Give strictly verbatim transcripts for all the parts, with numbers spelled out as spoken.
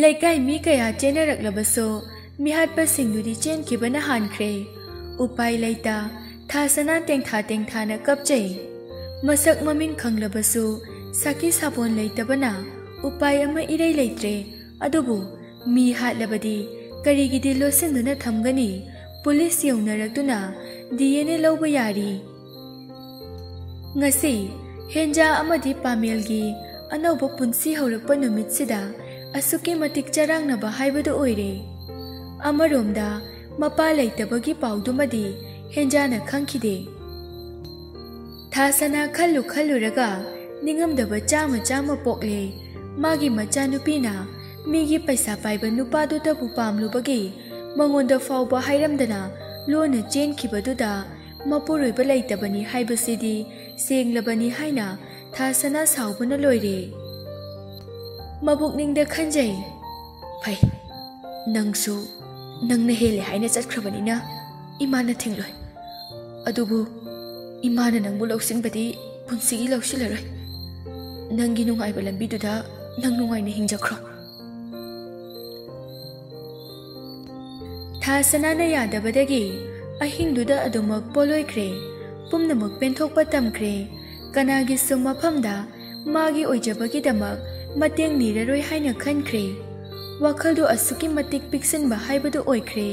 ꯂꯩꯀꯥꯏ ꯃꯤ ꯀꯌꯥ ꯆꯦꯟꯅꯔꯛꯂꯕꯁꯨ ꯃꯤꯍꯥꯠꯄꯁꯤꯡꯗꯨꯗꯤ ꯆꯦꯟꯈꯤꯕꯅ ꯍꯥꯟꯈ꯭ꯔꯦ꯫ ꯎꯄꯥꯏ ꯂꯩꯇ ꯊꯥꯁꯅꯥ ꯇꯦꯡꯊꯥ ꯇꯦꯡꯊꯥꯅ ꯀꯞꯆꯩ꯫ ꯃꯁꯛ ꯃꯃꯤꯡ ꯈꯪꯂꯕꯁꯨ ꯁꯥꯈꯤ ꯁꯥꯕꯣꯟ ꯂꯩꯇꯕꯅ ꯎꯄꯥꯏ ꯑꯃ ꯏꯔꯩ ꯂꯩꯇ꯭ꯔꯦ꯫ ꯑꯗꯨꯕꯨ ꯃꯤ ꯍꯥꯠꯂꯕꯗꯤ ꯀꯔꯤꯒꯤꯗꯤ ꯂꯣꯠꯁꯤꯟꯗꯨꯅ ꯊꯝꯒꯅꯤ? ꯄꯨꯂꯤꯁ ꯌꯧꯅꯔꯛꯇꯨꯅ ꯗꯤ ꯑꯦꯟ ꯑꯦ ꯂꯧꯕ ꯌꯥꯔꯤ꯫ ꯉꯁꯤ ꯍꯦꯟꯖꯥ ꯑꯃꯗꯤ ꯄꯥꯃꯦꯜꯒꯤ ꯑꯅꯧꯕ ꯄꯨꯟꯁꯤ ꯍꯧꯔꯛꯄ ꯅꯨꯃꯤꯠꯁꯤꯗ ꯑꯁꯨꯛꯀꯤ ꯃꯇꯤꯛ ꯆꯔꯥꯡꯅꯕ ꯍꯥꯏꯕꯗꯨ ꯑꯣꯏꯔꯦ꯫ ꯑꯃꯔꯣꯝꯗ ꯃꯄꯥ ꯂꯩꯇꯕꯒꯤ ꯄꯥꯎꯗꯨꯃꯗꯤ ꯍꯦꯟꯖꯥꯅ ꯈꯪꯈꯤꯗꯦ꯫ ꯊꯥꯁꯅꯥ ꯈꯜꯂꯨ ꯈꯜꯂꯨꯔꯒ ꯅꯤꯡꯉꯝꯗꯕ ꯆꯥꯝꯃ ꯆꯥꯝꯃ ꯄꯣꯛꯂꯦ꯫ ꯃꯥꯒꯤ ꯃꯆꯥꯅꯨꯄꯤꯅ ꯃꯤꯒꯤ ꯄꯩꯁꯥ ꯄꯥꯏꯕ ꯅꯨꯄꯥꯗꯨꯗꯕꯨ ꯄꯥꯝꯂꯨꯕꯒꯤ ꯃꯉꯣꯟꯗ ꯐꯥꯎꯕ ꯍꯥꯏꯔꯝꯗꯅ ꯂꯣꯟꯅ ꯆꯦꯟꯈꯤꯕꯗꯨꯗ ꯃꯄꯨꯔꯣꯏꯕ ꯂꯩꯇꯕꯅꯤ ꯍꯥꯏꯕꯁꯤꯗꯤ ꯁꯦꯡꯂꯕꯅꯤ ꯍꯥꯏꯅ ꯊꯥꯁꯅꯥ ꯁꯥꯎꯕꯅ ꯂꯣꯏꯔꯦ꯫ ꯃꯕꯨꯛꯅꯤꯡꯗ ꯈꯟꯖꯩ, "ꯐꯩ, ꯅꯪꯁꯨ ꯅꯪꯅ ꯍꯦꯜꯂꯦ ꯍꯥꯏꯅ ꯆꯠꯈ꯭ꯔꯕꯅꯤꯅ ꯏꯃꯥꯅ ꯊꯤꯡꯂꯣꯏ꯫ ꯑꯗꯨꯕꯨ ꯏꯃꯥꯅ ꯅꯪꯕꯨ ꯂꯧꯁꯤꯟꯕꯗꯤ ꯄꯨꯟꯁꯤꯒꯤ ꯂꯧꯁꯤꯜꯂꯔꯣꯏ꯫ ꯅꯪꯒꯤ ꯅꯨꯡꯉꯥꯏꯕ ꯂꯝꯕꯤꯗꯨꯗ ꯅꯪ ꯅꯨꯡꯉꯥꯏꯅ ꯍꯤꯡꯖꯈ꯭ꯔꯣ꯫" ꯊꯥꯁꯅꯥꯅ ꯌꯥꯗꯕꯗꯒꯤ ꯑꯍꯤꯡꯗꯨꯗ ꯑꯗꯨꯃꯛ ꯄꯣꯂꯣꯏꯈ꯭ꯔꯦ꯫ ꯄꯨꯝꯅꯃꯛ ꯄꯦꯟꯊꯣꯛꯄ ꯇꯝꯈ꯭ꯔꯦ꯫ ꯀꯅꯥꯒꯤꯁꯨ ꯃꯐꯝꯗ ꯃꯥꯒꯤ ꯑꯣꯏꯖꯕꯒꯤꯗꯃꯛ ꯃꯇꯦꯡ ꯅꯤꯔꯔꯣꯏ ꯍꯥꯏꯅ ꯈꯟꯈ꯭ꯔꯦ꯫ ꯋꯥꯈꯜꯗꯨ ꯑꯁꯨꯛꯀꯤ ꯃꯇꯤꯛ ꯄꯤꯛꯁꯤꯟꯕ ꯍꯥꯏꯕꯗꯨ ꯑꯣꯏꯈ꯭ꯔꯦ꯫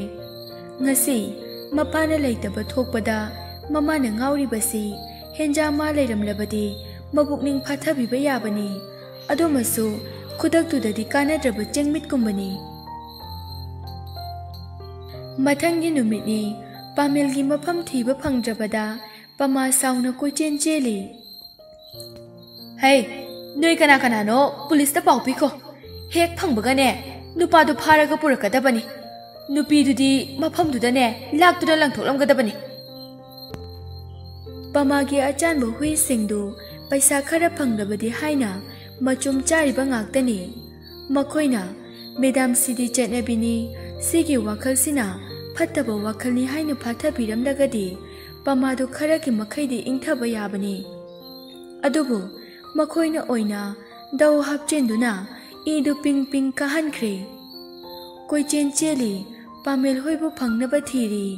ꯉꯁꯤ ꯃꯄꯥꯅ ꯂꯩꯇꯕ ꯊꯣꯛꯄꯗ ꯃꯃꯥꯅ ꯉꯥꯎꯔꯤꯕꯁꯤ ꯍꯦꯟꯖꯥ ꯃꯥ ꯂꯩꯔꯝꯂꯕꯗꯤ ꯃꯕꯨꯛꯅꯤꯡ ꯐꯥꯊꯕꯤꯕ ꯌꯥꯕꯅꯤ꯫ ꯑꯗꯨꯃꯁꯨ ꯈꯨꯗꯛꯇꯨꯗꯗꯤ ꯀꯥꯟꯅꯗ꯭ꯔꯕ ꯆꯦꯡꯃꯤꯠꯀꯨꯝꯕꯅꯤ꯫ ꯃꯊꯪꯒꯤ ꯅꯨꯃꯤꯠꯅꯤ꯫ ꯄꯥꯃꯦꯜꯒꯤ ꯃꯐꯝ ꯊꯤꯕ ꯐꯪꯗ꯭ꯔꯕꯗ ꯄꯃꯥ ꯁꯥꯎꯅ ꯀꯣꯏꯆꯦꯟ ꯆꯦꯜꯂꯤ꯫ "ꯍꯩ, ꯅꯣꯏ ꯀꯅꯥ ꯀꯅꯥꯅꯣ ꯄꯨꯂꯤꯁꯇ ꯄꯥꯎ ꯄꯤꯈꯣ꯫ ꯍꯦꯛ ꯐꯪꯕꯒꯅꯦ ꯅꯨꯄꯥꯗꯨ ꯐꯥꯔꯒ ꯄꯨꯔꯛꯀꯗꯕꯅꯤ꯫ ꯅꯨꯄꯤꯗꯨꯗꯤ ꯃꯐꯝꯗꯨꯗꯅꯦ ꯂꯥꯛꯇꯨꯅ ꯂꯪꯊꯣꯛꯂꯝꯒꯗꯕꯅꯤ꯫" ꯄꯃꯥꯒꯤ ꯑꯆꯥꯟꯕ ꯍꯨꯏꯁꯤꯡꯗꯨ ꯄꯩꯁꯥ ꯈꯔ ꯐꯪꯂꯕꯗꯤ ꯍꯥꯏꯅ ꯃꯆꯨꯝ ꯆꯥꯔꯤꯕ ꯉꯥꯛꯇꯅꯤ꯫ ꯃꯈꯣꯏꯅ "ꯃꯦꯗꯥꯝ, ꯁꯤꯗꯤ ꯆꯠꯅꯕꯤꯅꯤ, ꯁꯤꯒꯤ ꯋꯥꯈꯜꯁꯤꯅ ꯐꯠꯇꯕ ꯋꯥꯈꯜꯅꯤ" ꯍꯥꯏꯅ ꯐꯥꯊꯕꯤꯔꯝꯂꯒꯗꯤ ꯄꯃꯥꯗꯨ ꯈꯔꯒꯤ ꯃꯈꯩꯗꯤ ꯏꯪꯊꯕ ꯌꯥꯕꯅꯤ꯫ ꯑꯗꯨꯕꯨ ꯃꯈꯣꯏꯅ ꯑꯣꯏꯅ ꯗꯧ ꯍꯥꯞꯆꯤꯟꯗꯨꯅ ꯏꯗꯨ ꯄꯤꯡ ꯄꯤꯡ ꯀꯥꯍꯟꯈ꯭ꯔꯦ꯫ ꯀꯣꯏꯆꯦꯟ ꯆꯦꯜꯂꯤ, ꯄꯥꯃꯦꯜ ꯍꯣꯏꯕꯨ ꯐꯪꯅꯕ ꯊꯤꯔꯤ꯫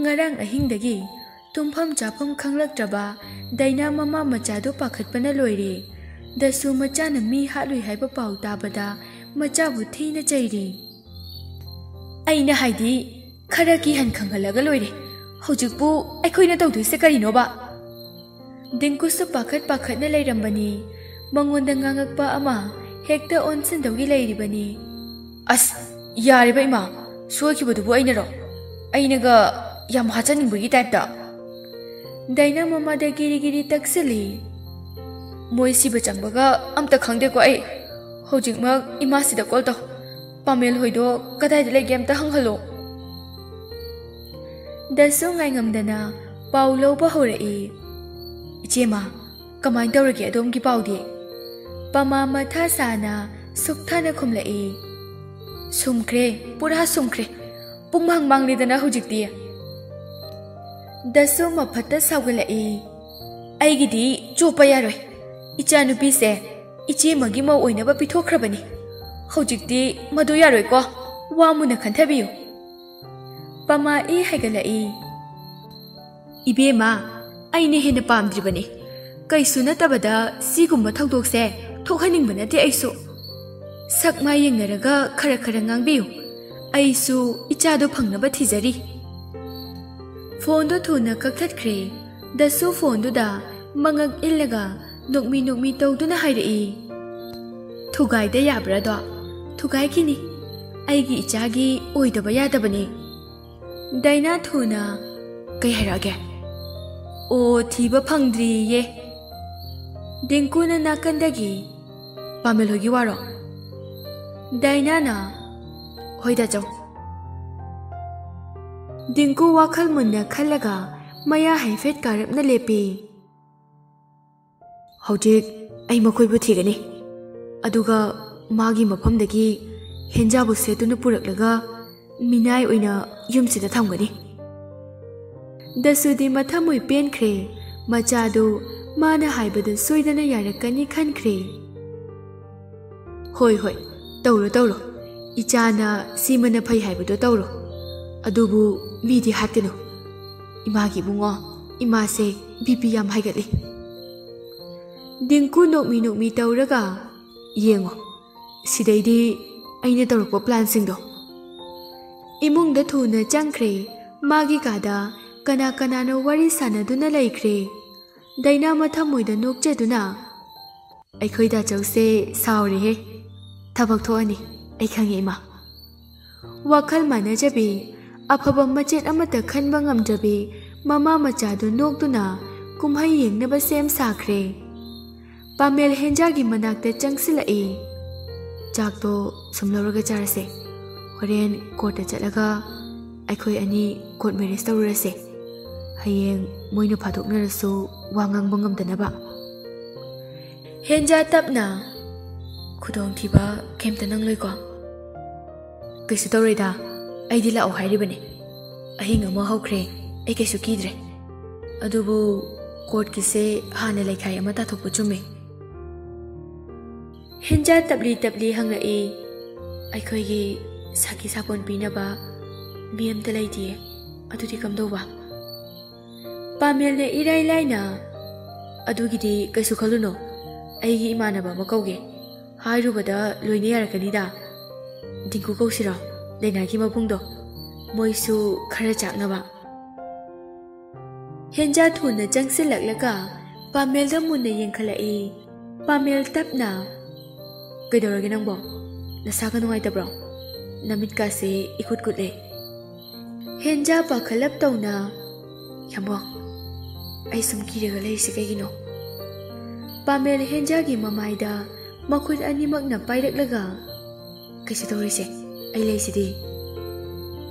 ꯉꯔꯥꯡ ꯑꯍꯤꯡꯗꯒꯤ ꯇꯨꯝꯐꯝ ꯆꯥꯐꯝ ꯈꯪꯂꯛꯇ꯭ꯔꯕ ꯗꯥꯏꯅꯥ ꯃꯃꯥ ꯃꯆꯥꯗꯨ ꯄꯥꯈꯠꯄꯅ ꯂꯣꯏꯔꯦ꯫ ꯗꯁꯨ ꯃꯆꯥꯅ ꯃꯤ ꯍꯥꯠꯂꯨꯏ ꯍꯥꯏꯕ ꯄꯥꯎ ꯇꯥꯕꯗ ꯃꯆꯥꯕꯨ ꯊꯤꯅ ꯆꯩꯔꯤ꯫ "ꯑꯩꯅ ꯍꯥꯏꯗꯤ, ꯈꯔ ꯀꯤꯍꯟ ꯈꯪꯍꯜꯂꯒ ꯂꯣꯏꯔꯦ꯫ ꯍꯧꯖꯤꯛꯄꯨ ꯑꯩꯈꯣꯏꯅ ꯇꯧꯗꯣꯏꯁꯦ ꯀꯔꯤꯅꯣꯕ?" ꯗꯤꯡꯀꯨꯁꯨ ꯄꯥꯈꯠ ꯄꯥꯈꯠꯅ ꯂꯩꯔꯝꯕꯅꯤ꯫ ꯃꯉꯣꯟꯗ ꯉꯥꯡꯉꯛꯄ ꯑꯃ ꯍꯦꯛꯇ ꯑꯣꯟꯁꯤꯟꯗꯧꯒꯤ ꯂꯩꯔꯤꯕꯅꯤ꯫ "ꯑꯁ, ꯌꯥꯔꯦꯕ ꯏꯃꯥ, ꯁꯣꯏꯈꯤꯕꯗꯨꯕꯨ ꯑꯩꯅꯔꯣ? ꯑꯩꯅꯒ ꯌꯥꯝ ꯍꯥꯠꯆꯅꯤꯡꯕꯒꯤ ꯇꯥꯏꯞꯇ?" ꯗꯥꯏꯅꯥ ꯃꯃꯥꯗ ꯒꯤꯔꯤ ꯒꯤꯔꯤ ꯇꯛꯁꯤꯜꯂꯤ꯫ "ꯃꯣꯏ ꯁꯤꯕ ꯆꯪꯕꯒ ꯑꯝꯇ ꯈꯪꯗꯦꯀꯣ ꯑꯩ꯫ ꯍꯧꯖꯤꯛꯃꯛ ꯏꯃꯥꯁꯤꯗ ꯀꯣꯜ ꯇꯧ꯫ ꯄꯥꯃꯦꯜ ꯍꯣꯏꯗꯣ ꯀꯗꯥꯏꯗ ꯂꯩꯒꯦ ꯑꯝꯇ ꯍꯪꯍꯜꯂꯣ꯫" ꯗꯁꯨ ꯉꯥꯏꯉꯝꯗꯅ ꯄꯥꯎ ꯂꯧꯕ ꯍꯧꯔꯛꯏ꯫ "ꯏꯆꯦꯃ, ꯀꯃꯥꯏꯅ ꯇꯧꯔꯒꯦ ꯑꯗꯣꯝꯒꯤ ꯄꯥꯎꯗꯤ?" ꯄꯃꯥ ꯃꯊꯥ ꯁꯥꯅ ꯁꯨꯛꯊꯥꯅ ꯈꯨꯝꯂꯛꯏ꯫ "ꯁꯨꯝꯈ꯭ꯔꯦ, ꯄꯨꯔꯥ ꯁꯨꯝꯈ꯭ꯔꯦ꯫ ꯄꯨꯡꯃꯥꯡ ꯃꯥꯡꯂꯦꯗꯅ ꯍꯧꯖꯤꯛꯇꯤ꯫" ꯗꯁꯨ ꯃꯐꯠꯇ ꯁꯥꯎꯒꯠꯂꯛꯏ꯫ "ꯑꯩꯒꯤꯗꯤ ꯆꯣꯞꯄ ꯌꯥꯔꯣꯏ꯫ ꯏꯆꯥꯅꯨꯄꯤꯁꯦ ꯏꯆꯦꯃꯒꯤ ꯃꯧ ꯑꯣꯏꯅꯕ ꯄꯤꯊꯣꯛꯈ꯭ꯔꯕꯅꯤ꯫ ꯍꯧꯖꯤꯛꯇꯤ ꯃꯗꯨ ꯌꯥꯔꯣꯏꯀꯣ꯫ ꯋꯥ ꯃꯨꯟꯅ ꯈꯟꯊꯕꯤꯌꯨ꯫" ꯄꯃꯥ ꯏ ꯍꯥꯏꯒꯠꯂꯛꯏ꯫ "ꯏꯕꯦꯝꯃ, ꯑꯩꯅ ꯍꯦꯟꯅ ꯄꯥꯝꯗ꯭ꯔꯤꯕꯅꯤ꯫ ꯀꯩꯁꯨ ꯅꯠꯇꯕꯗ ꯁꯤꯒꯨꯝꯕ ꯊꯧꯗꯣꯛꯁꯦ ꯊꯣꯛꯍꯟꯅꯤꯡꯕ ꯅꯠꯇꯦ ꯑꯩꯁꯨ꯫ ꯁꯛ ꯃꯥꯏ ꯌꯦꯡꯅꯔꯒ ꯈꯔ ꯈꯔ ꯉꯥꯡꯕꯤꯌꯨ꯫ ꯑꯩꯁꯨ ꯏꯆꯥꯗꯣ ꯐꯪꯅꯕ ꯊꯤꯖꯔꯤ꯫" ꯐꯣꯟꯗꯣ ꯊꯨꯅ ꯀꯛꯊꯠꯈ꯭ꯔꯦ꯫ ꯗꯁꯨ ꯐꯣꯟꯗꯨꯗ ꯃꯉꯛ ꯏꯜꯂꯒ ꯅꯣꯛꯃꯤ ꯅꯣꯛꯃꯤ ꯇꯧꯗꯨꯅ ꯍꯥꯏꯔꯛꯏ꯫ "ꯊꯨꯒꯥꯏꯗ ꯌꯥꯕ꯭ꯔꯥꯗꯣ? ꯊꯨꯒꯥꯏꯈꯤꯅꯤ꯫ ꯑꯩꯒꯤ ꯏꯆꯥꯒꯤ ꯑꯣꯏꯗꯕ ꯌꯥꯗꯕꯅꯤ꯫" ꯗꯥꯏꯅꯥ ꯊꯨꯅ, "ꯀꯩ ꯍꯥꯏꯔꯛꯑꯒꯦ?" "ꯑꯣ ꯊꯤꯕ ꯐꯪꯗ꯭ꯔꯤꯌꯦ꯫" ꯗꯤꯡꯀꯨꯅ ꯅꯥꯀꯟꯗꯒꯤ, "ꯄꯥꯃꯦꯜ ꯍꯣꯏꯒꯤ ꯋꯥꯔꯣ?" ꯗꯥꯏꯅꯥꯅ, "ꯍꯣꯏꯗ ꯆꯧ꯫" ꯗꯤꯡꯀꯨ ꯋꯥꯈꯜ ꯃꯨꯟꯅ ꯈꯜꯂꯒ ꯃꯌꯥ ꯍꯥꯏꯐꯦꯠ ꯀꯥꯔꯞꯅ ꯂꯦꯞꯄꯤ꯫ "ꯍꯧꯖꯤꯛ ꯑꯩ ꯃꯈꯣꯏꯕꯨ ꯊꯤꯒꯅꯤ, ꯑꯗꯨꯒ ꯃꯥꯒꯤ ꯃꯐꯝꯗꯒꯤ ꯍꯦꯟꯖꯥꯕꯨ ꯁꯦꯠꯇꯨꯅ ꯄꯨꯔꯛꯂꯒ ꯃꯤꯅꯥꯏ ꯑꯣꯏꯅ ꯌꯨꯝꯁꯤꯗ ꯊꯝꯒꯅꯤ꯫" ꯗꯁꯨꯗꯤ ꯃꯊꯃꯣꯏ ꯄꯦꯟꯈ꯭ꯔꯦ꯫ ꯃꯆꯥꯗꯨ ꯃꯥꯅ ꯍꯥꯏꯕꯗ ꯁꯣꯏꯗꯅ ꯌꯥꯔꯛꯀꯅꯤ ꯈꯟꯈ꯭ꯔꯦ꯫ "ꯍꯣꯏ, ꯍꯣꯏ, ꯇꯧꯔꯣ, ꯇꯧꯔꯣ꯫ ꯏꯆꯥꯅ ꯁꯤꯃꯅ ꯐꯩ ꯍꯥꯏꯕꯗꯣ ꯇꯧꯔꯣ꯫ ꯑꯗꯨꯕꯨ ꯃꯤꯗꯤ ꯍꯥꯠꯀꯅꯨ꯫ ꯏꯃꯥꯒꯤ ꯏꯕꯨꯡꯉꯣ, ꯏꯃꯥꯁꯦ ꯕꯤ ꯄꯤ ꯌꯥꯝ ꯍꯥꯏꯒꯠꯂꯤ꯫" ꯗꯤꯡꯀꯨ ꯅꯣꯛꯃꯤ ꯅꯣꯛꯃꯤ ꯇꯧꯔꯒ, "ꯌꯦꯡꯉꯣ, ꯁꯤꯗꯩꯗꯤ ꯑꯩꯅ ꯇꯧꯔꯛꯄ ꯄ꯭ꯂꯥꯟꯁꯤꯡꯗꯣ꯫" ꯏꯃꯨꯡꯗ ꯊꯨꯅ ꯆꯪꯈ꯭ꯔꯦ꯫ ꯃꯥꯒꯤ ꯀꯥꯗ ꯀꯅꯥ ꯀꯅꯥꯅꯣ ꯋꯥꯔꯤ ꯁꯥꯟꯅꯗꯨꯅ ꯂꯩꯈ꯭ꯔꯦ꯫ ꯗꯥꯏꯅꯥ ꯃꯊꯃꯣꯏꯗ ꯅꯣꯛꯆꯗꯨꯅ, "ꯑꯩꯈꯣꯏ ꯗꯥꯆꯧꯁꯦ ꯁꯥꯎꯔꯦꯍꯦ꯫ ꯊꯕꯛ ꯊꯣꯛꯑꯅꯤ, ꯑꯩ ꯈꯪꯉꯦ, ꯏꯃꯥ꯫" ꯋꯥꯈꯜ ꯃꯥꯟꯅꯖꯕꯤ, ꯑꯐꯕ ꯃꯆꯦꯠ ꯑꯃꯠꯇ ꯈꯟꯕ ꯉꯝꯗ꯭ꯔꯕꯤ ꯃꯃꯥ ꯃꯆꯥꯗꯨ ꯅꯣꯛꯇꯨꯅ ꯀꯨꯝꯍꯩ ꯌꯦꯡꯅꯕ ꯁꯦꯝ ꯁꯥꯈ꯭ꯔꯦ꯫ ꯄꯥꯃꯦꯜ ꯍꯦꯟꯖꯥꯒꯤ ꯃꯅꯥꯛꯇ ꯆꯪꯁꯤꯜꯂꯛꯏ꯫ "ꯆꯥꯛꯇꯣ ꯁꯨꯝ ꯂꯧꯔꯒ ꯆꯥꯔꯁꯦ꯫ ꯍꯣꯔꯦꯟ ꯀꯣꯔꯠꯇ ꯆꯠꯂꯒ ꯑꯩꯈꯣꯏ ꯑꯅꯤ ꯀꯣꯔꯠ ꯃꯦꯔꯦꯖ ꯇꯧꯔꯨꯔꯁꯦ꯫ ꯍꯌꯦꯡ ꯃꯣꯏꯅ ꯐꯥꯗꯣꯛꯅꯔꯁꯨ ꯋꯥ ꯉꯥꯡꯕ ꯉꯝꯗꯅꯕ꯫" ꯍꯦꯟꯖꯥ ꯇꯞꯅ, "ꯈꯨꯗꯣꯡꯊꯤꯕ ꯀꯩꯝꯇ ꯅꯪꯂꯣꯏꯀꯣ?" "ꯀꯩꯁꯨ ꯇꯧꯔꯣꯏꯗ, ꯑꯩꯗꯤ ꯂꯥꯛꯑꯣ ꯍꯥꯏꯔꯤꯕꯅꯦ꯫ ꯑꯍꯤꯡ ꯑꯃ ꯍꯧꯈ꯭ꯔꯦ, ꯑꯩ ꯀꯩꯁꯨ ꯀꯤꯗ꯭ꯔꯦ꯫ ꯑꯗꯨꯕꯨ ꯀꯣꯔꯠꯀꯤꯁꯦ ꯍꯥꯟꯅ ꯂꯩꯈꯥꯏ ꯑꯃ ꯇꯥꯊꯣꯛꯄ ꯆꯨꯝꯃꯦ꯫" ꯍꯦꯟꯖꯥ ꯇꯞꯂꯤ ꯇꯞꯂꯤ ꯍꯪꯂꯛꯏ, "ꯑꯩꯈꯣꯏꯒꯤ ꯁꯥꯈꯤ ꯁꯥꯄꯣꯟ ꯄꯤꯅꯕ ꯃꯤ ꯑꯝꯇ ꯂꯩꯇꯤꯌꯦ, ꯑꯗꯨꯗꯤ ꯀꯝꯗꯧꯕ?" ꯄꯥꯃꯦꯜꯅ ꯏꯔꯥꯏ ꯂꯥꯏꯅ, "ꯑꯗꯨꯒꯤꯗꯤ ꯀꯩꯁꯨ ꯈꯜꯂꯨꯅꯨ, ꯑꯩꯒꯤ ꯏꯃꯥꯟꯅꯕ ꯑꯃ ꯀꯧꯒꯦ, ꯍꯥꯏꯔꯨꯕꯗ ꯂꯣꯏꯅ ꯌꯥꯔꯛꯀꯅꯤꯗ꯫ ꯗꯤꯡꯀꯨ ꯀꯧꯁꯤꯔꯣ, ꯗꯥꯏꯅꯥꯒꯤ ꯃꯕꯨꯡꯗꯣ? ꯃꯣꯏꯁꯨ ꯈꯔ ꯆꯥꯛꯅꯕ꯫" ꯍꯦꯟꯖꯥ ꯊꯨꯅ ꯆꯪꯁꯤꯜꯂꯛꯂꯒ ꯄꯥꯃꯦꯜꯗ ꯃꯨꯟꯅ ꯌꯦꯡꯈꯠꯂꯛꯏ꯫ ꯄꯥꯃꯦꯜ ꯇꯞꯅ, "ꯀꯩꯗꯧꯔꯒꯦ ꯅꯪꯕꯣ? ꯅꯁꯥꯒ ꯅꯨꯡꯉꯥꯏꯇꯕ꯭ꯔꯣ? ꯅꯃꯤꯠꯀꯥꯁꯦ ꯏꯀꯨꯠ ꯀꯨꯠꯂꯦ꯫" ꯍꯦꯟꯖꯥ ꯄꯥꯈꯠꯂꯞ ꯇꯧꯅ, "ꯌꯥꯝꯕꯣ, ꯑꯩ ꯁꯨꯝ ꯀꯤꯔꯒ ꯂꯩꯔꯤꯁꯦ ꯀꯩꯒꯤꯅꯣ?" ꯄꯥꯃꯦꯜ ꯍꯦꯟꯖꯥꯒꯤ ꯃꯃꯥꯏꯗ ꯃꯈꯨꯠ ꯑꯅꯤꯃꯛꯅ ꯄꯥꯏꯔꯛꯂꯒ, "ꯀꯩꯁꯨ ꯇꯧꯔꯣꯏꯁꯦ, ꯑꯩ ꯂꯩꯁꯤꯗꯤ꯫"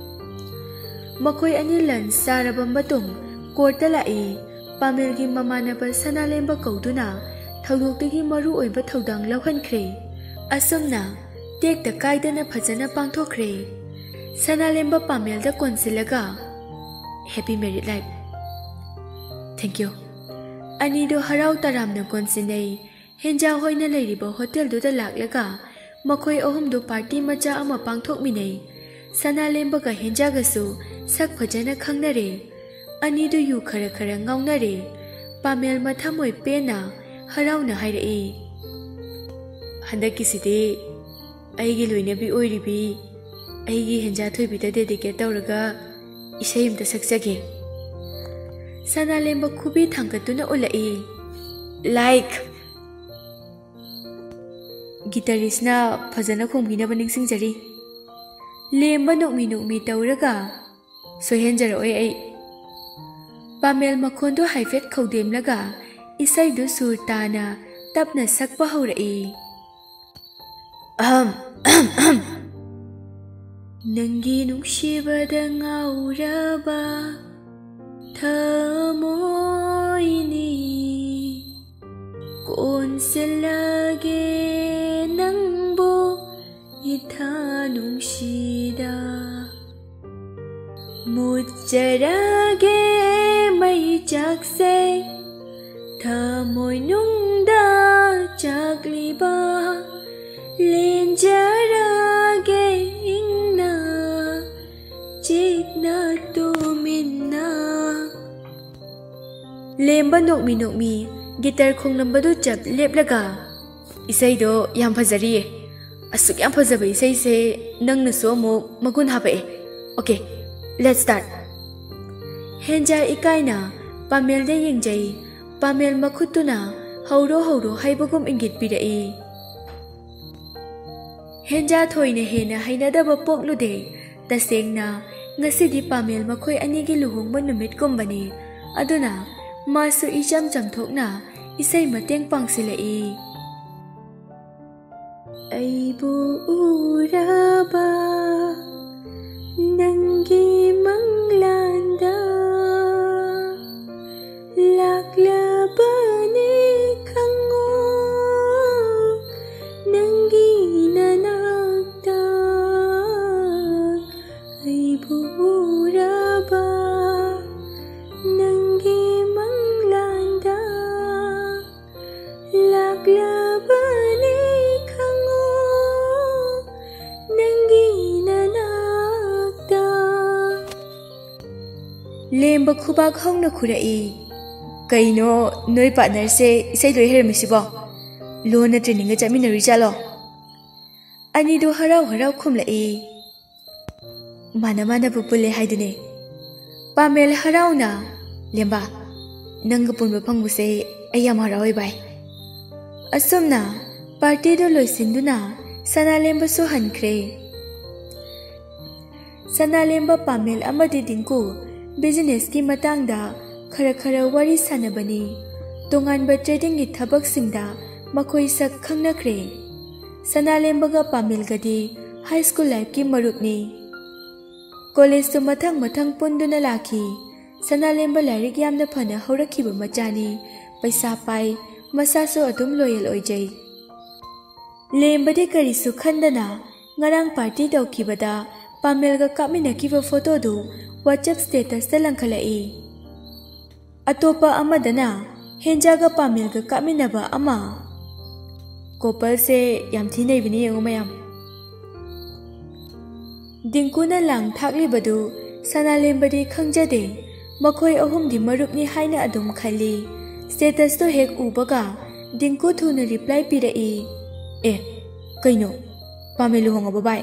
ꯃꯈꯣꯏ ꯑꯅꯤ ꯂꯟꯆ ꯆꯥꯔꯕ ꯃꯇꯨꯡ ꯀꯣꯔꯠꯇ ꯂꯥꯛꯏ꯫ ꯄꯥꯃꯦꯜꯒꯤ ꯃꯃꯥꯟꯅꯕ ꯁꯅꯥꯂꯦꯝꯕ ꯀꯧꯗꯨꯅ ꯊꯧꯗꯣꯛꯇꯨꯒꯤ ꯃꯔꯨ ꯑꯣꯏꯕ ꯊꯧꯗꯥꯡ ꯂꯧꯍꯟꯈ꯭ꯔꯦ꯫ ꯑꯁꯨꯝꯅ ꯇꯦꯛꯇ ꯀꯥꯏꯗꯅ ꯐꯖꯅ ꯄꯥꯡꯊꯣꯛꯈ꯭ꯔꯦ꯫ ꯁꯅꯥꯂꯦꯝꯕ ꯄꯥꯃꯦꯜꯗ ꯀꯣꯟꯁꯤꯜꯂꯒ, "Happy married life꯫ Thank you꯫ ꯑꯅꯤꯗꯨ ꯍꯔꯥꯎ ꯇꯔꯥꯝꯅ ꯀꯣꯟꯁꯤꯟꯅꯩ꯫ ꯍꯦꯟꯖꯥ ꯍꯣꯏꯅ ꯂꯩꯔꯤꯕ ꯍꯣꯇꯦꯜꯗꯨꯗ ꯂꯥꯛꯂꯒ ꯃꯈꯣꯏ ꯑꯍꯨꯝꯗꯨ ꯄꯥꯔꯇꯤ ꯃꯆꯥ ꯑꯃ ꯄꯥꯡꯊꯣꯛꯃꯤꯟꯅꯩ꯫ ꯁꯅꯥꯂꯦꯝꯕꯒ ꯍꯦꯟꯖꯥꯒꯁꯨ ꯁꯛ ꯐꯖꯅ ꯈꯪꯅꯔꯦ꯫ ꯑꯅꯤꯗꯨ ꯌꯨ ꯈꯔ ꯈꯔ ꯉꯥꯎꯅꯔꯦ꯫ ꯄꯥꯃꯦꯜ ꯃꯊꯃꯣꯏ ꯄꯦꯟꯅ ꯍꯔꯥꯎꯅ ꯍꯥꯏꯔꯛꯏ, "ꯍꯟꯗꯛꯀꯤꯁꯤꯗꯤ ꯑꯩꯒꯤ ꯂꯣꯏꯅꯕꯤ ꯑꯣꯏꯔꯤꯕꯤ ꯑꯩꯒꯤ ꯍꯦꯟꯖꯥ ꯊꯣꯏꯕꯤꯗ ꯗꯦꯗꯤꯀꯦꯠ ꯇꯧꯔꯒ ꯏꯁꯩ ꯑꯃꯇ ꯁꯛꯆꯒꯦ"꯫ ꯁꯅꯥꯂꯦꯝꯕ ꯈꯨꯕꯤ ꯊꯥꯡꯒꯠꯇꯨꯅ ꯎꯠꯂꯛꯏ꯫ "ꯂꯥꯏꯛ!" ꯒꯤꯇꯥꯔꯤꯁꯅ ꯐꯖꯅ ꯈꯣꯡꯕꯤꯅꯕ ꯅꯤꯡꯁꯤꯡꯖꯔꯤ꯫ ꯂꯦꯝꯕ ꯅꯣꯛꯃꯤ ꯅꯣꯛꯃꯤ ꯇꯧꯔꯒ, "ꯁꯣꯏꯍꯟꯖꯔꯛꯑꯣꯏ ꯑꯩ"꯫ ꯄꯥꯃꯦꯜ ꯃꯈꯣꯟꯗꯨ ꯍꯥꯏꯐꯦꯠ ꯈꯧꯗꯦꯝꯂꯒ ꯏꯁꯩꯗꯨ ꯁꯨꯔ ꯇꯥꯅ ꯇꯞꯅ ꯁꯛꯄ ꯍꯧꯔꯛꯏ꯫ ꯑꯍꯝ, ꯑꯍꯝ, ꯑꯍꯝ꯫ ꯅꯪꯒꯤ ꯅꯨꯡꯁꯤꯕꯗ ꯉꯥꯎꯔꯕ ꯊꯃꯣꯏꯅꯤ, ꯀꯣꯟꯁꯤꯜꯂꯒꯦ ꯅꯪꯕꯨ ꯏꯊꯥ ꯅꯨꯡꯁꯤꯗ꯫ ꯃꯨꯠꯆꯔꯒꯦ ꯃꯩ ꯆꯥꯛꯁꯦ, ꯊꯃꯣꯏꯅꯨꯡꯗ ꯆꯥꯛꯂꯤꯕ꯫ ꯂꯦꯟꯖꯔꯒꯦ ꯏꯪꯅ ꯆꯤꯛꯅ ꯇꯨꯃꯤꯟꯅ꯫ ꯂꯦꯝꯕ ꯅꯣꯛꯃꯤ ꯅꯣꯛꯃꯤ ꯒꯤꯇꯔ ꯈꯣꯡꯂꯝꯕꯗꯨ ꯆꯞ ꯂꯦꯞꯂꯒ, "ꯏꯁꯩꯗꯣ ꯌꯥꯝ ꯐꯖꯔꯤꯌꯦ꯫ ꯑꯁꯨꯛ ꯌꯥꯝ ꯐꯖꯕ ꯏꯁꯩꯁꯦ ꯅꯪꯅꯁꯨ ꯑꯃꯨꯛ ꯃꯒꯨꯟ ꯍꯥꯄꯛꯑꯦ꯫ Okay, let's start." ꯍꯦꯟꯖꯥ ꯏꯀꯥꯏꯅ ꯄꯥꯃꯦꯜꯗ ꯌꯦꯡꯖꯩ꯫ ꯄꯥꯃꯦꯜ ꯃꯈꯨꯠꯇꯨꯅ "ꯍꯧꯔꯣ, ꯍꯧꯔꯣ" ꯍꯥꯏꯕꯒꯨꯝ ꯏꯪꯒꯤꯠ ꯄꯤꯔꯛꯏ꯫ ꯍꯦꯟꯖꯥ ꯊꯣꯏꯅ ꯍꯦꯟꯅ ꯍꯩꯅꯗꯕ ꯄꯣꯛꯂꯨꯗꯦ꯫ ꯇꯁꯦꯡꯅ, ꯉꯁꯤꯗꯤ ꯄꯥꯃꯦꯜ ꯃꯈꯣꯏ ꯑꯅꯤꯒꯤ ꯂꯨꯍꯣꯡꯕ ꯅꯨꯃꯤꯠꯀꯨꯝꯕꯅꯤ꯫ ꯑꯗꯨꯅ ꯃꯥꯁꯨ ꯏꯆꯝ ꯆꯝꯊꯣꯛꯅ ꯏꯁꯩ ꯃꯇꯦꯡ ꯄꯥꯡꯁꯤꯜꯂꯛꯏ꯫ ꯑꯩꯕꯨ ꯎꯔꯕ ꯅꯪꯒꯤ ꯃꯪꯂꯥꯟꯗ ꯂꯥꯛꯂꯕꯅꯤ ꯈꯪꯉꯣ, ꯅꯪꯒꯤ ꯅꯅꯥꯛꯇ ꯑꯩꯕꯨ ꯎꯔꯕ ꯅꯪꯒꯤ ꯃꯪꯂꯥꯟꯗ꯫ ꯂꯦꯝꯕ ꯈꯨꯕꯥꯛ ꯍꯧꯅ ꯈꯨꯔꯛꯏ꯫ "ꯀꯩꯅꯣ, ꯅꯣꯏ ꯄꯥꯔꯠꯅꯔꯁꯦ ꯏꯁꯩ ꯂꯣꯏ ꯍꯩꯔꯝꯃꯤꯁꯤꯕꯣ? ꯂꯣꯟꯅ ꯇ꯭ꯔꯦꯅꯤꯡꯒ ꯆꯠꯃꯤꯟꯅꯔꯨꯏ ꯖꯥꯠꯂꯣ?" ꯑꯅꯤꯗꯨ ꯍꯔꯥꯎ ꯍꯔꯥꯎ ꯈꯨꯝꯂꯛꯏ꯫ "ꯃꯥꯅ ꯃꯥꯅꯕꯨ ꯄꯨꯜꯂꯦ ꯍꯥꯏꯗꯨꯅꯦ꯫" ꯄꯥꯃꯦꯜ ꯍꯔꯥꯎꯅ, "ꯂꯦꯝꯕ, ꯅꯪꯒ ꯄꯨꯟꯕ ꯐꯪꯕꯁꯦ ꯑꯩ ꯌꯥꯝ ꯍꯔꯥꯎꯋꯦ ꯚꯥꯏ꯫" ꯑꯁꯨꯝꯅ ꯄꯥꯔꯇꯤꯗꯨ ꯂꯣꯏꯁꯤꯟꯗꯨꯅ ꯁꯅꯥꯂꯦꯝꯕꯁꯨ ꯍꯟꯈ꯭ꯔꯦ꯫ ꯁꯅꯥꯂꯦꯝꯕ, ꯄꯥꯃꯦꯜ ꯑꯃꯗꯤ ꯗꯤꯡꯀꯨ ꯕꯤꯖꯤꯅꯦꯁꯀꯤ ꯃꯇꯥꯡꯗ ꯈꯔ ꯈꯔ ꯋꯥꯔꯤ ꯁꯥꯟꯅꯕꯅꯤ꯫ ꯇꯣꯉꯥꯟꯕ ꯇ꯭ꯔꯦꯗꯤꯡꯒꯤ ꯊꯕꯛꯁꯤꯡꯗ ꯃꯈꯣꯏ ꯁꯛ ꯈꯪꯅꯈ꯭ꯔꯦ꯫ ꯁꯅꯥꯂꯦꯝꯕꯒ ꯄꯥꯃꯦꯜꯒꯗꯤ ꯍꯥꯏ ꯁ꯭ꯀꯨꯜ ꯂꯥꯏꯐꯀꯤ ꯃꯔꯨꯞꯅꯤ꯫ ꯀꯣꯂꯦꯖꯁꯨ ꯃꯊꯪ ꯃꯊꯪ ꯄꯨꯟꯗꯨꯅ ꯂꯥꯛꯈꯤ꯫ ꯁꯅꯥꯂꯦꯝꯕ ꯂꯥꯏꯔꯤꯛ ꯌꯥꯝꯅ ꯐꯅ ꯍꯧꯔꯛꯈꯤꯕ ꯃꯆꯥꯅꯤ꯫ ꯄꯩꯁꯥ ꯄꯥꯏ, ꯃꯁꯥꯁꯨ ꯑꯗꯨꯝ ꯂꯣꯌꯦꯜ ꯑꯣꯏꯖꯩ꯫ ꯂꯦꯝꯕꯗꯤ ꯀꯔꯤꯁꯨ ꯈꯟꯗꯅ ꯉꯔꯥꯡ ꯄꯥꯔꯇꯤ ꯇꯧꯈꯤꯕꯗ ꯄꯥꯃꯦꯜꯒ ꯀꯥꯞꯃꯤꯟꯅꯈꯤꯕ ꯐꯣꯇꯣꯗꯨ WhatsApp ꯁ꯭ꯇꯦꯇꯁꯇ ꯂꯪꯈꯠꯂꯛꯏ꯫ ꯑꯇꯣꯞꯄ ꯑꯃꯗꯅ ꯍꯦꯟꯖꯥꯒ ꯄꯥꯃꯦꯜꯒ ꯀꯥꯞꯃꯤꯟꯅꯕ ꯑꯃ꯫ ꯀꯣꯄꯜꯁꯦ ꯌꯥꯝ ꯊꯤ ꯅꯩꯕꯅꯤ ꯌꯦꯡꯉꯨ ꯃꯌꯥꯝ꯫ ꯗꯤꯡꯀꯨꯅ ꯂꯥꯡ ꯊꯥꯛꯂꯤꯕꯗꯨ ꯁꯅꯥꯂꯦꯝꯕꯗꯤ ꯈꯪꯖꯗꯦ꯫ ꯃꯈꯣꯏ ꯑꯍꯨꯝꯗꯤ ꯃꯔꯨꯞꯅꯤ ꯍꯥꯏꯅ ꯑꯗꯨꯝ ꯈꯜꯂꯤ꯫ ꯁ꯭ꯇꯦꯇꯁꯇꯨ ꯍꯦꯛ ꯎꯕꯒ ꯗꯤꯡꯀꯨ ꯊꯨꯅ ꯔꯤꯄ꯭ꯂꯥꯏ ꯄꯤꯔꯛꯏ꯫ "ꯑꯦ, ꯀꯩꯅꯣ? ꯄꯥꯃꯦꯜ ꯂꯨꯍꯣꯡꯉꯕꯣ ꯚꯥꯏ?"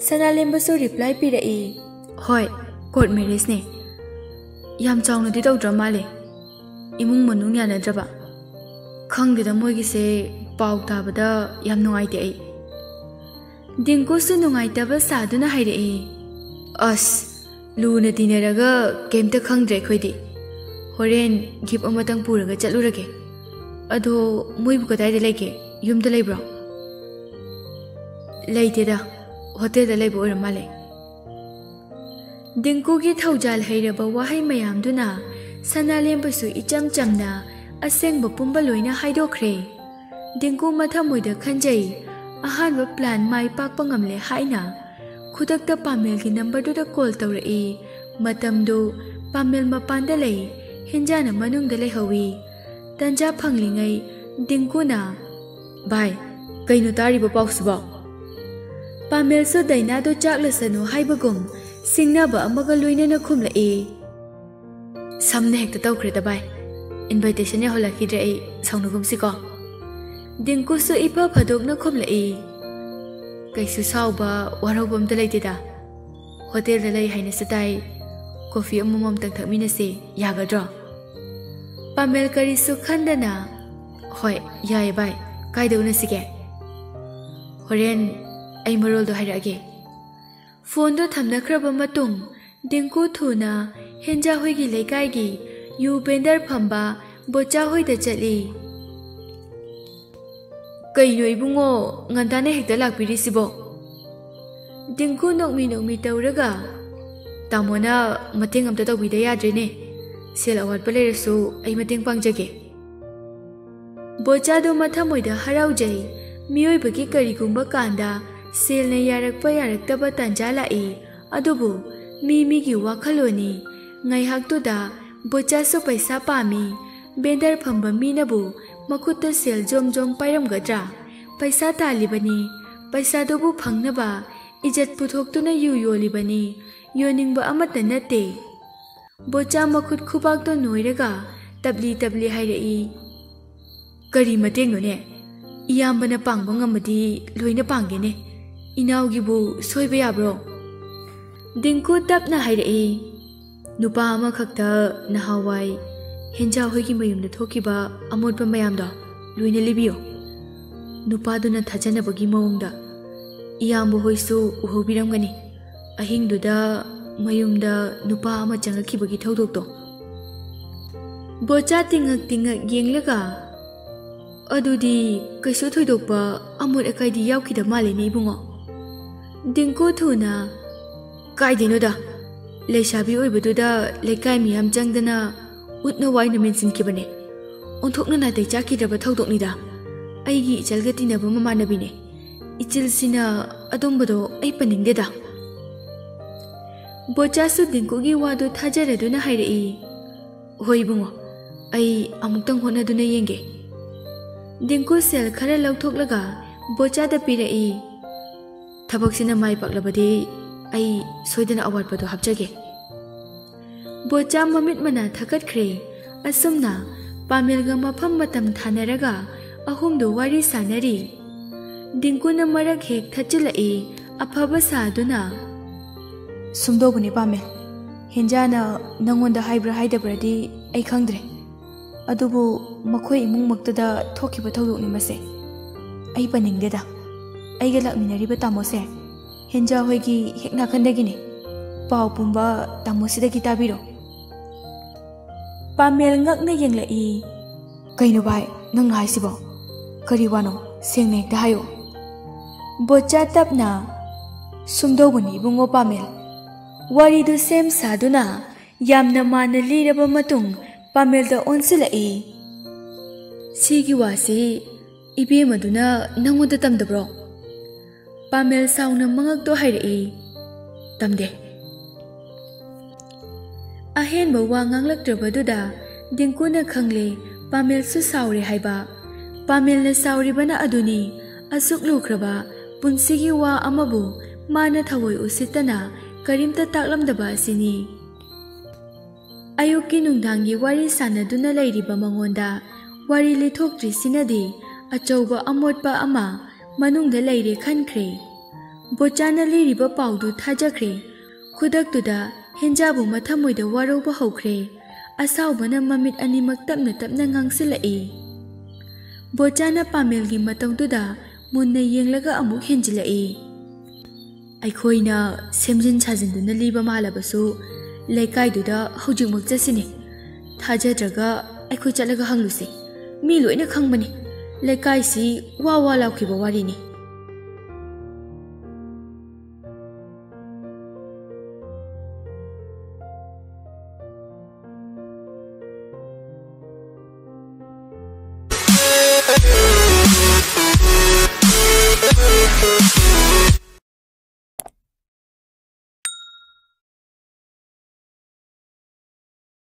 ꯁꯅꯥꯂꯦꯝꯕꯁꯨ ꯔꯤꯄ꯭ꯂꯥꯏ ꯄꯤꯔꯛꯏ꯫ "ꯍꯣꯏ, ꯀꯣꯔꯠ ꯃꯦꯔꯦꯖꯅꯦ꯫ ꯌꯥꯝ ꯆꯥꯎꯅꯗꯤ ꯇꯧꯗ꯭ꯔ ꯃꯥꯜꯂꯦ꯫ ꯏꯃꯨꯡ ꯃꯅꯨꯡ ꯌꯥꯅꯗ꯭ꯔꯕ? ꯈꯪꯗꯦꯗ, ꯃꯣꯏꯒꯤꯁꯦ ꯄꯥꯎ ꯇꯥꯕꯗ ꯌꯥꯝ ꯅꯨꯡꯉꯥꯏꯇꯦ ꯑꯩ꯫" ꯗꯤꯡꯀꯨꯁꯨ ꯅꯨꯡꯉꯥꯏꯇꯕ ꯁꯥꯗꯨꯅ ꯍꯥꯏꯔꯛꯏ꯫ "ꯑꯁ, ꯂꯨꯅ ꯇꯤꯟꯅꯔꯒ ꯀꯩꯝꯇ ꯈꯪꯗ꯭ꯔꯦ ꯑꯩꯈꯣꯏꯗꯤ꯫ ꯍꯣꯔꯦꯟ ꯒꯤꯐ ꯑꯃꯇꯪ ꯄꯨꯔꯒ ꯆꯠꯂꯨꯔꯒꯦ꯫ ꯑꯗꯣ ꯃꯣꯏꯕꯨ ꯀꯗꯥꯏꯗ ꯂꯩꯒꯦ? ꯌꯨꯝꯗ ꯂꯩꯕ꯭ꯔꯣ?" "ꯂꯩꯇꯦꯗ, ꯍꯣꯇꯦꯜꯗ ꯂꯩꯕ ꯑꯣꯏꯔ ꯃꯥꯜꯂꯦ꯫" ꯗꯤꯡꯀꯨꯒꯤ ꯊꯧꯖꯥꯜ ꯍꯩꯔꯕ ꯋꯥꯍꯩ ꯃꯌꯥꯝꯗꯨꯅ ꯁꯅꯥꯂꯦꯝꯕꯁꯨ ꯏꯆꯝ ꯆꯝꯅ ꯑꯁꯦꯡꯕ ꯄꯨꯝꯕ ꯂꯣꯏꯅ ꯍꯥꯏꯗꯣꯛꯈ꯭ꯔꯦ꯫ ꯗꯤꯡꯀꯨ ꯃꯊꯃꯣꯏꯗ ꯈꯟꯖꯩ, "ꯑꯍꯥꯟꯕ ꯄ꯭ꯂꯥꯟ ꯃꯥꯏ ꯄꯥꯛꯄ ꯉꯝꯂꯦ" ꯍꯥꯏꯅ꯫ ꯈꯨꯗꯛꯇ ꯄꯥꯃꯦꯜꯒꯤ ꯅꯝꯕꯔꯗꯨꯗ ꯀꯣꯜ ꯇꯧꯔꯛꯏ꯫ ꯃꯇꯝꯗꯨ ꯄꯥꯃꯦꯜ ꯃꯄꯥꯟꯗ ꯂꯩ, ꯍꯦꯟꯖꯥꯅ ꯃꯅꯨꯡꯗ ꯂꯩꯍꯧꯏ꯫ ꯇꯟꯖꯥ ꯐꯪꯂꯤꯉꯩ ꯗꯤꯡꯀꯨꯅ, "ꯚꯥꯏ, ꯀꯩꯅꯣ ꯇꯥꯔꯤꯕ ꯄꯥꯎꯁꯤꯕꯣ?" ꯄꯥꯃꯦꯜꯁꯨ ꯗꯥꯏꯅꯥꯗꯣ ꯆꯥꯛꯂꯁꯅꯨ ꯍꯥꯏꯕꯒꯨꯝ ꯁꯤꯡꯅꯕ ꯑꯃꯒ ꯂꯣꯏꯅꯅ ꯈꯨꯝꯂꯛꯏ꯫ ꯁꯝꯅ ꯍꯦꯛꯇ ꯇꯧꯈ꯭ꯔꯦꯗ ꯚꯥꯏ꯫ Invitation ꯌꯧꯍꯜꯂꯛꯈꯤꯗ꯭ꯔꯦ ꯑꯩ, ꯁꯥꯎꯅꯒꯨꯝꯁꯤꯀꯣ꯫ ꯗꯤꯡꯀꯨꯁꯨ ꯏꯐ ꯐꯥꯗꯣꯛꯅ ꯈꯨꯝꯂꯛꯏ꯫ ꯀꯩꯁꯨ ꯁꯥꯎꯕ ꯋꯥꯔꯧꯕ ꯑꯝꯇ ꯂꯩꯇꯦꯗ꯫ ꯍꯣꯇꯦꯜꯗ ꯂꯩ ꯍꯥꯏꯅꯁꯨ ꯇꯥꯏ꯫ ꯀꯣꯐꯤ ꯑꯃꯃꯝꯇꯪ ꯊꯛꯃꯤꯟꯅꯁꯦ, ꯌꯥꯒꯗ꯭ꯔꯣ? ꯄꯥꯃꯦꯜ ꯀꯔꯤꯁꯨ ꯈꯟꯗꯅ, "ꯍꯣꯏ, ꯌꯥꯏꯌꯦ ꯚꯥꯏ, ꯀꯥꯏꯗ ꯎꯅꯁꯤꯒꯦ?" "ꯍꯣꯔꯦꯟ ꯑꯩ ꯃꯔꯣꯜꯗꯣ ꯍꯥꯏꯔꯛꯑꯒꯦ꯫" ꯐꯣꯟꯗꯣ ꯊꯝꯅꯈ꯭ꯔꯕ ꯃꯇꯨꯡ, ꯗꯤꯡꯀꯨ ꯊꯨꯅ ꯍꯦꯟꯖꯥ ꯍꯣꯏꯒꯤ ꯂꯩꯀꯥꯏꯒꯤ ꯌꯨ ꯕꯦꯟꯗꯔ ꯐꯝꯕ ꯕꯣꯆꯥ ꯍꯣꯏꯗ ꯆꯠꯂꯤ꯫ "ꯀꯩꯅꯣ ꯏꯕꯨꯡꯉꯣ, ꯉꯟꯇꯥꯅ ꯍꯦꯛꯇ ꯂꯥꯛꯄꯤꯔꯤꯁꯤꯕꯣ?" ꯗꯤꯡꯀꯨ ꯅꯣꯛꯃꯤ ꯅꯣꯛꯃꯤ ꯇꯧꯔꯒ, "ꯇꯥꯃꯣꯅ ꯃꯇꯦꯡ ꯑꯝꯇ ꯇꯧꯕꯤꯗ ꯌꯥꯗ꯭ꯔꯦꯅꯦ꯫ ꯁꯦꯜ ꯑꯋꯥꯠꯄ ꯂꯩꯔꯁꯨ ꯑꯩ ꯃꯇꯦꯡ ꯄꯥꯡꯖꯒꯦ꯫" ꯕꯣꯆꯥꯗꯣ ꯃꯊꯃꯣꯏꯗ ꯍꯔꯥꯎꯖꯩ꯫ ꯃꯤꯑꯣꯏꯕꯒꯤ ꯀꯔꯤꯒꯨꯝꯕ ꯀꯥꯟꯗ ꯁꯦꯜꯅ ꯌꯥꯔꯛꯄ ꯌꯥꯔꯛꯇꯕ ꯇꯥꯟꯖꯥ ꯂꯥꯛꯏ, ꯑꯗꯨꯕꯨ ꯃꯤ ꯃꯤꯒꯤ ꯋꯥꯈꯜꯂꯣꯟꯅꯤ꯫ ꯉꯥꯏꯍꯥꯛꯇꯨꯗ ꯕꯣꯆꯥꯁꯨ ꯄꯩꯁꯥ ꯄꯥꯝꯃꯤ꯫ ꯕꯦꯟꯗꯔ ꯐꯝꯕ ꯃꯤꯅꯕꯨ ꯃꯈꯨꯠꯇ ꯁꯦꯜ ꯖꯣꯝ ꯖꯣꯝ ꯄꯥꯏꯔꯝꯒꯗ꯭ꯔꯥ? ꯄꯩꯁꯥ ꯇꯥꯜꯂꯤꯕꯅꯤ꯫ ꯄꯩꯁꯥꯗꯨꯕꯨ ꯐꯪꯅꯕ ꯏꯖꯠ ꯄꯨꯊꯣꯛꯇꯨꯅ ꯌꯨ ꯌꯣꯜꯂꯤꯕꯅꯤ꯫ ꯌꯣꯟꯅꯤꯡꯕ ꯑꯃꯠꯇ ꯅꯠꯇꯦ꯫ ꯕꯣꯆꯥ ꯃꯈꯨꯠ ꯈꯨꯕꯥꯛꯇꯣ ꯅꯣꯏꯔꯒ ꯇꯞꯂꯤ ꯇꯞꯂꯤ ꯍꯥꯏꯔꯛꯏ, "ꯀꯔꯤ ꯃꯇꯦꯡꯅꯣꯅꯦ? ꯏꯌꯥꯝꯕꯅ ꯄꯥꯡꯕ ꯉꯝꯃꯗꯤ ꯂꯣꯏꯅ ꯄꯥꯡꯒꯦꯅꯦ꯫ ꯏꯅꯥꯎꯒꯤꯕꯨ ꯁꯣꯏꯕ ꯌꯥꯕ꯭ꯔꯣ?" ꯗꯤꯡꯀꯨ ꯇꯞꯅ ꯍꯥꯏꯔꯛꯏ, "ꯅꯨꯄꯥ ꯑꯃꯈꯛꯇ ꯅꯍꯥꯟꯋꯥꯏ ꯍꯦꯟꯖꯥ ꯍꯣꯏꯒꯤ ꯃꯌꯨꯝꯗ ꯊꯣꯛꯈꯤꯕ ꯑꯃꯣꯠꯄ ꯃꯌꯥꯝꯗꯣ ꯂꯣꯏꯅ ꯂꯤꯕꯤꯌꯣ꯫ ꯅꯨꯄꯥꯗꯨꯅ ꯊꯥꯖꯅꯕꯒꯤ ꯃꯑꯣꯡꯗ꯫ ꯏꯌꯥꯝꯕ ꯍꯣꯏꯁꯨ ꯎꯍꯧꯕꯤꯔꯝꯒꯅꯤ꯫ ꯑꯍꯤꯡꯗꯨꯗ ꯃꯌꯨꯝꯗ ꯅꯨꯄꯥ ꯑꯃ ꯆꯪꯉꯛꯈꯤꯕꯒꯤ ꯊꯧꯗꯣꯛꯇꯣ꯫" ꯕꯣꯆꯥ ꯇꯤꯡꯉꯛ ꯇꯤꯡꯉꯛ ꯌꯦꯡꯂꯒ, "ꯑꯗꯨꯗꯤ ꯀꯩꯁꯨ ꯊꯣꯏꯗꯣꯛꯄ ꯑꯃꯣꯠ ꯑꯀꯥꯏꯗꯤ ꯌꯥꯎꯈꯤꯗ ꯃꯥꯜꯂꯦꯅꯦ ꯏꯕꯨꯡꯉꯣ?" ꯗꯤꯡꯀꯨ ꯊꯨꯅ, "ꯀꯥꯏꯗꯩꯅꯣꯗ, ꯂꯩꯁꯥꯕꯤ ꯑꯣꯏꯕꯗꯨꯗ ꯂꯩꯀꯥꯏ ꯃꯤꯌꯥꯝ ꯆꯪꯗꯅ ꯎꯠꯅ ꯋꯥꯏꯅ ꯃꯦꯟꯁꯤꯟꯈꯤꯕꯅꯦ꯫ ꯑꯣꯟꯊꯣꯛꯅ ꯅꯥꯇꯩ ꯆꯥꯈꯤꯗ꯭ꯔꯕ ꯊꯧꯗꯣꯛꯅꯤꯗ꯫ ꯑꯩꯒꯤ ꯏꯆꯜꯒ ꯇꯤꯟꯅꯕ ꯃꯃꯥꯟꯅꯕꯤꯅꯦ꯫ ꯏꯆꯤꯜꯁꯤꯅ ꯑꯗꯨꯝꯕꯗꯣ ꯑꯩ ꯄꯟꯅꯤꯡꯗꯦꯗ꯫" ꯕꯣꯆꯥꯁꯨ ꯗꯤꯡꯀꯨꯒꯤ ꯋꯥꯗꯨ ꯊꯥꯖꯔꯗꯨꯅ ꯍꯥꯏꯔꯛꯏ, "ꯍꯣꯏ ꯏꯕꯨꯡꯉꯣ, ꯑꯩ ꯑꯃꯨꯛꯇꯪ ꯍꯣꯠꯅꯗꯨꯅ ꯌꯦꯡꯒꯦ꯫" ꯗꯤꯡꯀꯨ ꯁꯦꯜ ꯈꯔ ꯂꯧꯊꯣꯛꯂꯒ ꯕꯣꯆꯥꯗ ꯄꯤꯔꯛꯏ꯫ "ꯊꯕꯛꯁꯤꯅ ꯃꯥꯏ ꯄꯥꯛꯂꯕꯗꯤ ꯑꯩ ꯁꯣꯏꯗꯅ ꯑꯋꯥꯠꯄꯗꯣ ꯍꯥꯞꯆꯒꯦ꯫" ꯕꯣꯆꯥ ꯃꯃꯤꯠ ꯃꯅꯥ ꯊꯛꯀꯠꯈ꯭ꯔꯦ꯫ ꯑꯁꯨꯝꯅ ꯄꯥꯃꯦꯜꯒ ꯃꯐꯝ ꯃꯇꯝ ꯊꯥꯅꯔꯒ ꯑꯍꯨꯝꯗꯨ ꯋꯥꯔꯤ ꯁꯥꯟꯅꯔꯤ꯫ ꯗꯤꯡꯀꯨꯅ ꯃꯔꯛ ꯍꯦꯛ ꯊꯠꯆꯤꯜꯂꯛꯏ, ꯑꯐꯕ ꯁꯥꯗꯨꯅ꯫ ꯁꯨꯝꯗꯧꯕꯅꯤ ꯄꯥꯃꯦꯜ, ꯍꯦꯟꯖꯥꯅ ꯅꯪꯉꯣꯟꯗ ꯍꯥꯏꯕ꯭ꯔꯥ ꯍꯥꯏꯗꯕ꯭ꯔꯥꯗꯤ ꯑꯩ ꯈꯪꯗ꯭ꯔꯦ, ꯑꯗꯨꯕꯨ ꯃꯈꯣꯏ ꯏꯃꯨꯡꯃꯛꯇꯗ ꯊꯣꯛꯈꯤꯕ ꯊꯧꯗꯣꯛꯅꯤ ꯃꯁꯦ꯫ ꯑꯩ ꯄꯟꯅꯤꯡꯗꯦꯗ, ꯑꯩꯒ ꯂꯥꯛꯃꯤꯟꯅꯔꯤꯕ ꯇꯥꯃꯣꯁꯦ ꯍꯦꯟꯖꯥ ꯍꯣꯏꯒꯤ ꯍꯦꯛ ꯅꯥꯀꯟꯗꯒꯤꯅꯤ꯫ ꯄꯥꯎ ꯄꯨꯝꯕ ꯇꯥꯃꯣꯁꯤꯗꯒꯤ ꯇꯥꯕꯤꯔꯣ꯫ ꯄꯥꯃꯦꯜ ꯉꯛꯅ ꯌꯦꯡꯂꯛꯏ꯫ ꯀꯩꯅꯣ ꯚꯥꯏ, ꯅꯪꯅ ꯍꯥꯏꯁꯤꯕꯣ? ꯀꯔꯤ ꯋꯥꯅꯣ? ꯁꯦꯡꯅ ꯍꯦꯛꯇ ꯍꯥꯏꯌꯣ꯫ ꯕꯣꯆꯥ ꯇꯞꯅ, ꯁꯨꯝꯗꯧꯕꯅꯤ ꯏꯕꯨꯡꯉꯣ ꯄꯥꯃꯦꯜ꯫ ꯋꯥꯔꯤꯗꯨ ꯁꯦꯝ ꯁꯥꯗꯨꯅ ꯌꯥꯝꯅ ꯃꯥꯟꯅ ꯂꯤꯔꯕ ꯃꯇꯨꯡ ꯄꯥꯃꯦꯜꯗ ꯑꯣꯟꯁꯤꯜꯂꯛꯏ꯫ ꯁꯤꯒꯤ ꯋꯥꯁꯤ ꯏꯕꯦꯝꯃꯗꯨꯅ ꯅꯪꯉꯣꯟꯗ ꯇꯝꯗꯕ꯭ꯔꯣ? ꯄꯥꯃꯦꯜ ꯁꯥꯎꯅ ꯃꯉꯛꯇꯣ ꯍꯥꯏꯔꯛꯏ꯫ ꯇꯝꯗꯦ꯫ ꯑꯍꯦꯟꯕ ꯋꯥ ꯉꯥꯡꯂꯛꯇ꯭ꯔꯕꯗꯨꯗ ꯗꯤꯡꯀꯨꯅ ꯈꯪꯂꯦ ꯄꯥꯃꯦꯜꯁꯨ ꯁꯥꯎꯔꯦ ꯍꯥꯏꯕ꯫ ꯄꯥꯃꯦꯜꯅ ꯁꯥꯎꯔꯤꯕꯅ ꯑꯗꯨꯅꯤ, ꯑꯁꯨꯛ ꯂꯨꯈ꯭ꯔꯕ ꯄꯨꯟꯁꯤꯒꯤ ꯋꯥ ꯑꯃꯕꯨ ꯃꯥꯅ ꯊꯑꯣꯏ ꯎꯁꯤꯠꯇꯅ ꯀꯔꯤꯝꯇ ꯇꯥꯛꯂꯝꯗꯕ ꯑꯁꯤꯅꯤ꯫ ꯑꯌꯨꯛꯀꯤ ꯅꯨꯡꯗꯥꯡꯒꯤ ꯋꯥꯔꯤ ꯁꯥꯟꯅꯗꯨꯅ ꯂꯩꯔꯤꯕ ꯃꯉꯣꯟꯗ ꯋꯥꯔꯤ ꯂꯤꯊꯣꯛꯇ꯭ꯔꯤꯁꯤꯅꯗꯤ ꯑꯆꯧꯕ ꯑꯃꯣꯠꯄ ꯑꯃ ꯃꯅꯨꯡꯗ ꯂꯩꯔꯦ ꯈꯟꯈ꯭ꯔꯦ꯫ ꯕꯣꯆꯥꯅ ꯂꯤꯔꯤꯕ ꯄꯥꯎꯗꯨ ꯊꯥꯖꯈ꯭ꯔꯦ꯫ ꯈꯨꯗꯛꯇꯨꯗ ꯍꯦꯟꯖꯥꯕꯨ ꯃꯊꯃꯣꯏꯗ ꯋꯥꯔꯧꯕ ꯍꯧꯈ꯭ꯔꯦ꯫ ꯑꯁꯥꯎꯕꯅ ꯃꯃꯤꯠ ꯑꯅꯤꯃꯛ ꯇꯞꯅ ꯇꯞꯅ ꯉꯥꯡꯁꯤꯜꯂꯛꯏ꯫ ꯕꯣꯆꯥꯅ ꯄꯥꯃꯦꯜꯒꯤ ꯃꯇꯧꯗꯨꯗ ꯃꯨꯟꯅ ꯌꯦꯡꯂꯒ ꯑꯃꯨꯛ ꯍꯦꯟꯖꯤꯜꯂꯛꯏ꯫ ꯑꯩꯈꯣꯏꯅ ꯁꯦꯝꯖꯤꯟ ꯁꯥꯖꯤꯟꯗꯨꯅ ꯂꯤꯕ ꯃꯥꯜꯂꯕꯁꯨ, ꯂꯩꯀꯥꯏꯗꯨꯗ ꯍꯧꯖꯤꯛꯃꯛ ꯆꯠꯁꯤꯅꯦ꯫ ꯊꯥꯖꯗ꯭ꯔꯒ ꯑꯩꯈꯣꯏ ꯆꯠꯂꯒ ꯍꯪꯂꯨꯁꯦ꯫ ꯃꯤ ꯂꯣꯏꯅ ꯈꯪꯕꯅꯤ꯫ ꯂꯩꯀꯥꯏꯁꯤ ꯋꯥ ꯋꯥ ꯂꯥꯎꯈꯤꯕ ꯋꯥꯔꯤꯅꯤ꯫